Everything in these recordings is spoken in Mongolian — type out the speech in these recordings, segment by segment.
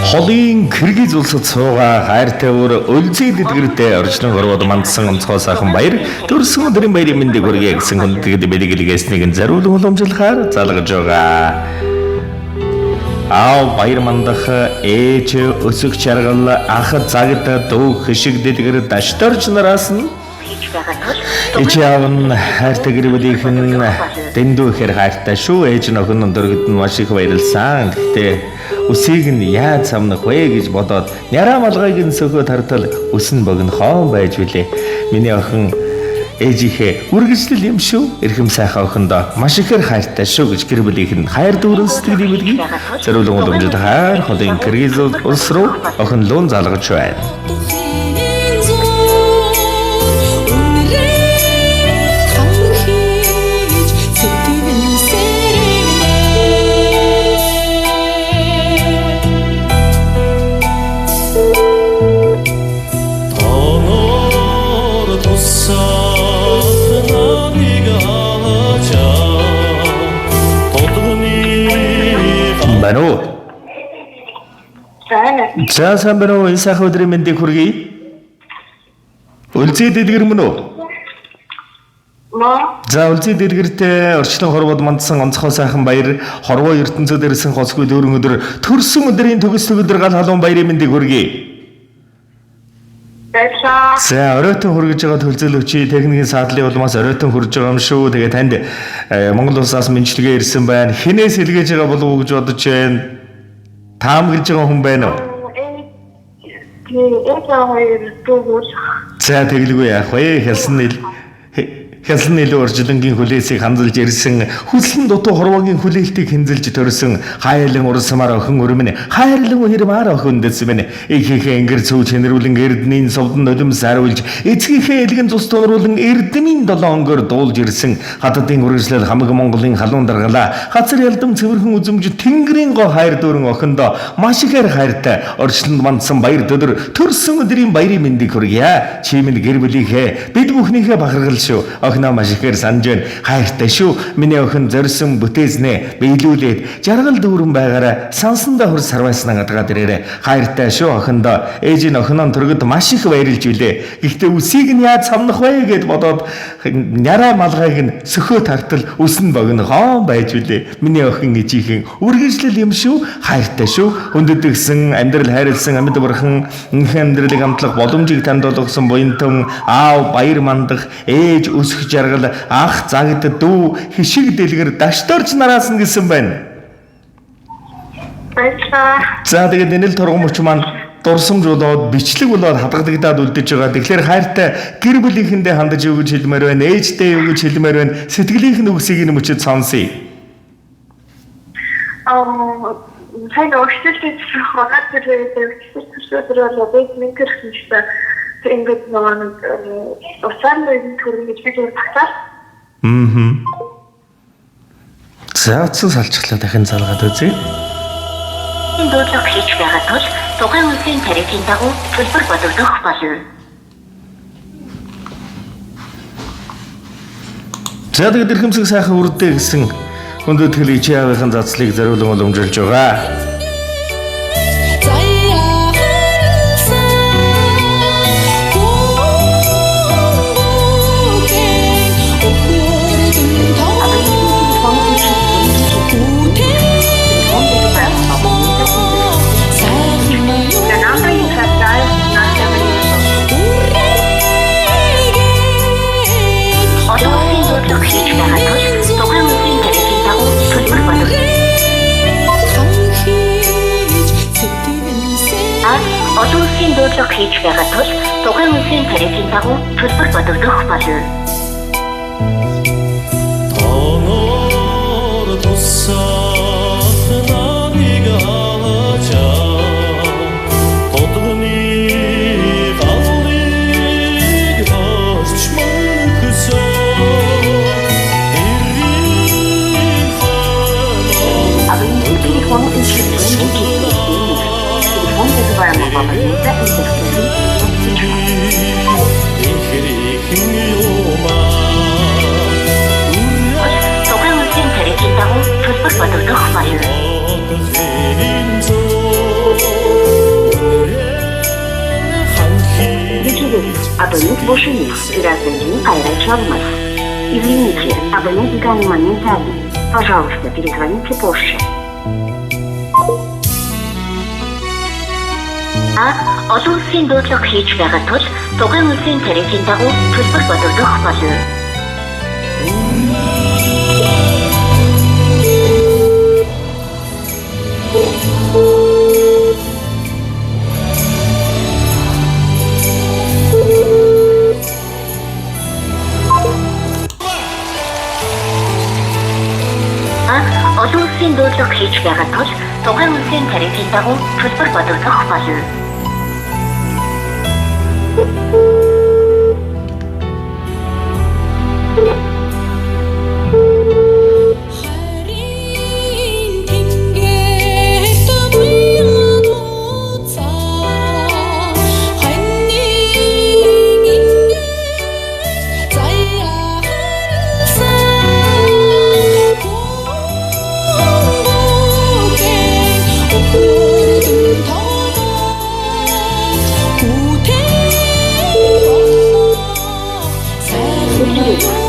Холын Киргиз улсад суугаа хайртай өөр өлзий дэлгэрдээ орчлон хорвоод мандсан онцгой сайхан баяр төрсөн өдрийн баярын мэндийг хүргье гэсэн хүндэтгэл бэлгэлгээснийг зариулан уламжлахаар залгаж байгаа. Аав баяр мандах ээж өсөх чаргал ах загд дүү хишиг дэлгэр дашторч нараас нь хийж байгаа тул Ич аав нь хайртай гэр бүлийнх нь дэндүү ихээр хайртай шүү. Ээж нь охин нь дөргөд нь маш их баярлсан. Гэхдээ үсийг нь яаж самнах вэ гэж бодоод няраа малгайг нь сөхөө тартал үс нь богинохон байж билээ. Миний охин ээжийнхээ үргэлжлэл юм шүү. Эрхэм сайхан охиндоо маш ихээр хайртай шүү гэж гэр бүлийнх нь хайр дүүрэн сэтгэлийн бэлгийг зориулан уламжлал хайр холын Киргиз улс руу охин луун залгаж байна. Тоноор тусах намыг ачаа Тодгоны Байна уу? За За сайн байна уу? Энэ сайхан өдрийн мэндийг хүргэе. Өлзий дэлгэр мөн үү? Мо За өлзий дэлгэртээ орчлон хорвоод мандсан онцгой сайхан баяр хорвоо ертөнцөд ирсэн хоцгүй дөрвөн өдөр төрсөн өдрийн төгс төгөлдөр гал халуун баярын мэндийг хүргэе. Баярлалаа. За оройтон хүргэж байгаа төлзөөлөгчийн техникийн саадлын улмаас оройтон хүрж байгаа юм шүү. Тэгээ танд Монгол улсаас мэндчилгээ ирсэн байна. Хинээс илгээж байгаа болов уу гэж бодож байна. Таамаглаж байгаа хүн байна уу? Ээж хоёр дүүгүүр. За тэгэлгүй яах вэ? Хялсан ил хялсан илүү уржилангийн хүлээсийг ханзалж ирсэн хүслэн дутуу хорвоогийн хүлээлтийг хинзэлж төрсөн хайлан урсмаар охин өрмөн хайрлан үхэрмаар охин дэс минь ихийнхээ ингэр цүү чэнэрүүлэн эрдэнийн сувдан нулимс хариулж эцгийнхээ элгэн цус тунруулан эрдэмийн долоон өнгөөр дуулж ирсэн хатадын үргэлжлэл хамаг Монголын халуун даргалаа газар ялдам цэвэрхэн үзэмж тэнгэрийн гоо хайр дүүрэн охиндоо маш ихээр хайртай орчлонд мандсан баяр төдөр төрсөн өдрийн баярын мэндийг хүргье. Чи минь гэр бүлийнхээ бид бүхнийхээ бахархал шүү. Охиноо маш ихээр санаж байна. Хайртай шүү. Миний охин зорьсон бүтээзнээ биелүүлээд жаргал дүүрэн байгаараа сансандаа хурц сарвайснаа гадгаад ирээрээ. Хайртай шүү охиндоо. Ээж нь охиноо төргөд маш их баярлж билээ. Гэхдээ үсийг нь яаж самнах вэ гэд бодоод няраа малгайг нь сөхөө тартал үс нь богинохон байж билээ. Миний охин ээжийнхэн үргэлжлэл юм шүү. Хайртай шүү. Хүндэтгсэн амьдрал хайрлсан амьд бурхан энхэн амьдралыг амтлах боломжийг танд олгосон буянтан аав баяр мандах ээж өсөх жаргал ах загд дүү хишиг дэлгэр дашторч нараас нь гэсэн байна. Баярлалаа. За тэгээд энэ л торгон мөч маань дурсамж болоод бичлэг болоод хадгалагдаад үлдэж байгаа. Тэгэхээр хайртай гэр бүлийнхэндээ хандаж юу гэж хэлмээр байна? Ээжтэй юу гэж хэлмээр байна? Сэтгэлийнх нь үгсийг нь мөчөд сонсъё. Аа сайн өөрчлөлт хоног тэр төрсөн өдөр бол би мэнкэр гэсэн тэр ингээд нөгөө нэг уцаар нэг төрөн гэж би зүгээр багтаал. Аа. За утсан салчглаа дахин залгаад үзье. Дуудлага хийж байгаа тул тухайн улсын тарифын дагуу төлбөр бодогдох болно. За тэгээд эрхэмсэг сайхан үрдээ гэсэн хүндэтгэл ичи аавынхын заслыг зориулан уламжилж байгаа. The number you have dialed is not available. Олон улсын дуудлага хийж байгаа тул тухайн улсын тарифын дагуу төлбөр бодогдох. Олон улсын дуудлага хийж байгаа тул тухайн улсын тарифын дагуу төлбөр бодогдох болно. Тоноор тусах намыг ачаа Тодгоны галыг хасч мөнхсөн Эрийн ханаа Абонентский телефон телефон вызываемого абонента Инхэрийн юмаа Тухайн улсын тарифын дагуу төлбөр бодогдох болно. Үрээ Абонент больше нет. Birazdan ayraç almaz. Извините, абонент в данный момент занят. Пожалуйста, перезвоните позже. Та олон улсын дуудлага хийж байгаа тул тухайн улсын тарифын дагуу төлбөр бодогдох болно. Та олон улсын дуудлага хийж байгаа тул тухайн улсын тарифын дагуу төлбөр бодогдох болно.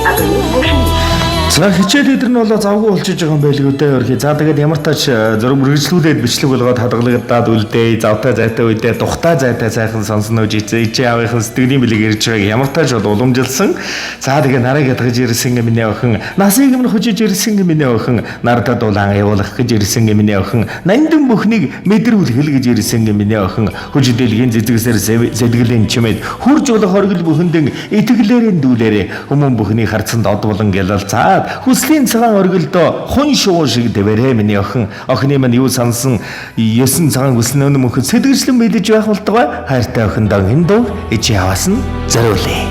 Абонент больше нет. За хичээл өдр нь болоо завгүй болчихж байгаа юм байлгүй дээ өрхий. За тэгээд ямар тач зураг мөргөжлүүлээд бичлэг болгоод хадгалагдаад үлдээ. Завтай зайтай үедээ тухтай зайтай сайхан сонсно гэж ичээ аавынхан сэтгэлийн бэлэг ирж байгааг ямар тач бол уламжилсан. За тэгээд нарыг ядгаж ирсэн миний охин, насыг өмнө хүчиж ирсэн миний охин, нардад улаан явуулах гэж ирсэн миний охин, нандин бүхнийг мэдрүүлэх гэж ирсэн миний охин, хүч дэлхийн зэзэгсэр сэтгэлийн чимээд хурж болох оргил бүхэндэн итгэлээрэн дүүлээрэ хүмүүн бүхний харцанд од болон гялалцаад хүслийн цагаан оргилдоо хун шувуу шиг дэвэрээ миний охин. Охины минь юу сансан 9 цагаан хүсэл өнө мөнхөд сэтгэжлэн мэдэж байх болтугай хайртай охиндоо энэ дуу ичи яваас нь зориулъя.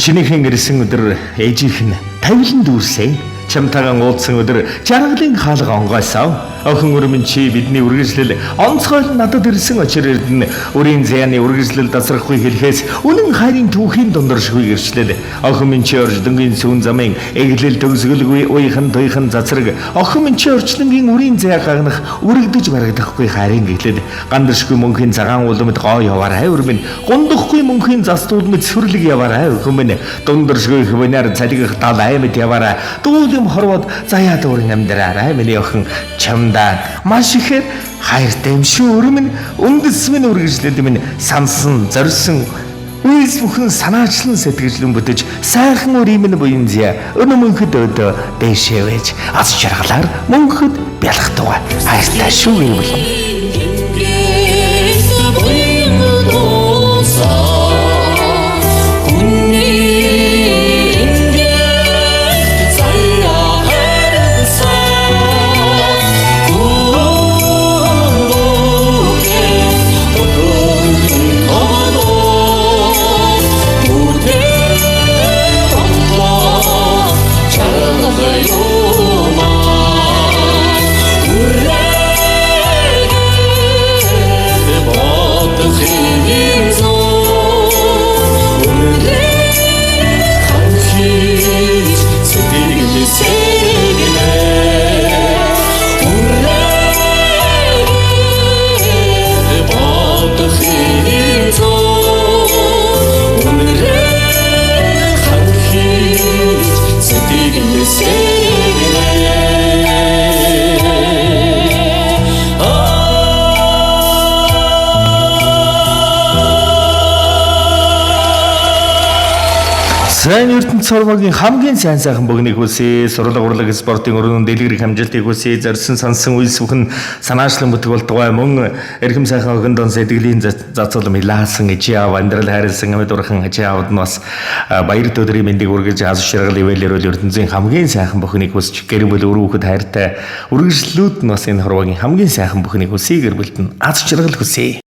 Чинийхэн ирсэн өдөр ээжийнх нь тавилан дүүрсэн. Чамтайгаан уулзсан өдөр жаргалын хаалга онгойсон. Охин өрмөн чи бидний үргэлжлэл онцгой надад ирсэн очир эрдэнэ үрийн зяаны үргэлжлэл дасрахгүй хэлэхээс үнэн хайрын түүхийн дундэршгүй гэрчлэл. Охин минь чи оржлонгийн сүүн замын эглэл төгсгөлгүй уйхан туйхан цацраг. Охин минь чи орчлонгийн үрийн зяа гагнах үрэгдэж барагдахгүй хайрын гэхлэл. Гандаршгүй мөнхийн цагаан улмд гоо яваарай өрмөн. Гундахгүй мөнхийн застуулмд сүрлэг яваарай охин минь. Дундэршгүй хөвнөр цалигах дал аймд яваарай. Дуулым хорвоод заяа дүүрэн амьдраарай миний охин. Чамдаа маш ихээр хайртай юм шүү өрмөн. Үндэс минь үргэлжлэл минь сансан зорьсон үйлс бүхэн санаачлан сэтгэжлэн бүтэж сайхан өрийн минь буян зя өнө мөнхөд өдөө дээшээ вэж ас жаргалаар мөнхөд бялх тугай хайртай шүү гэвэл. Сайн ертөнц хорвоогийн хамгийн сайн сайхан богныг хүсье. Сурлага урлаг спортын өрөөнд дэлгэрэх амжилтыг хүсье. Зорьсон сансан үйлс бүхэн санаачлан бүтэх болтугай мөн эрхэм сайхан охин дон сэтгэлийн зацуул милаасан ичи аав амьдрал хайрлсан амьд урхан ачи аавд нь бас баяр өдрийн мэндийг хүргэж аз жаргал ивэл эрүүл ертөнцийн хамгийн сайхан бүхнийг хүсч гэр бүл үр хүүхэд хайртай үргэлжлүүд нь бас энэ хорвоогийн хамгийн сайхан бүхнийг хүсье. Гэр бүлд нь аз жаргал хүсье.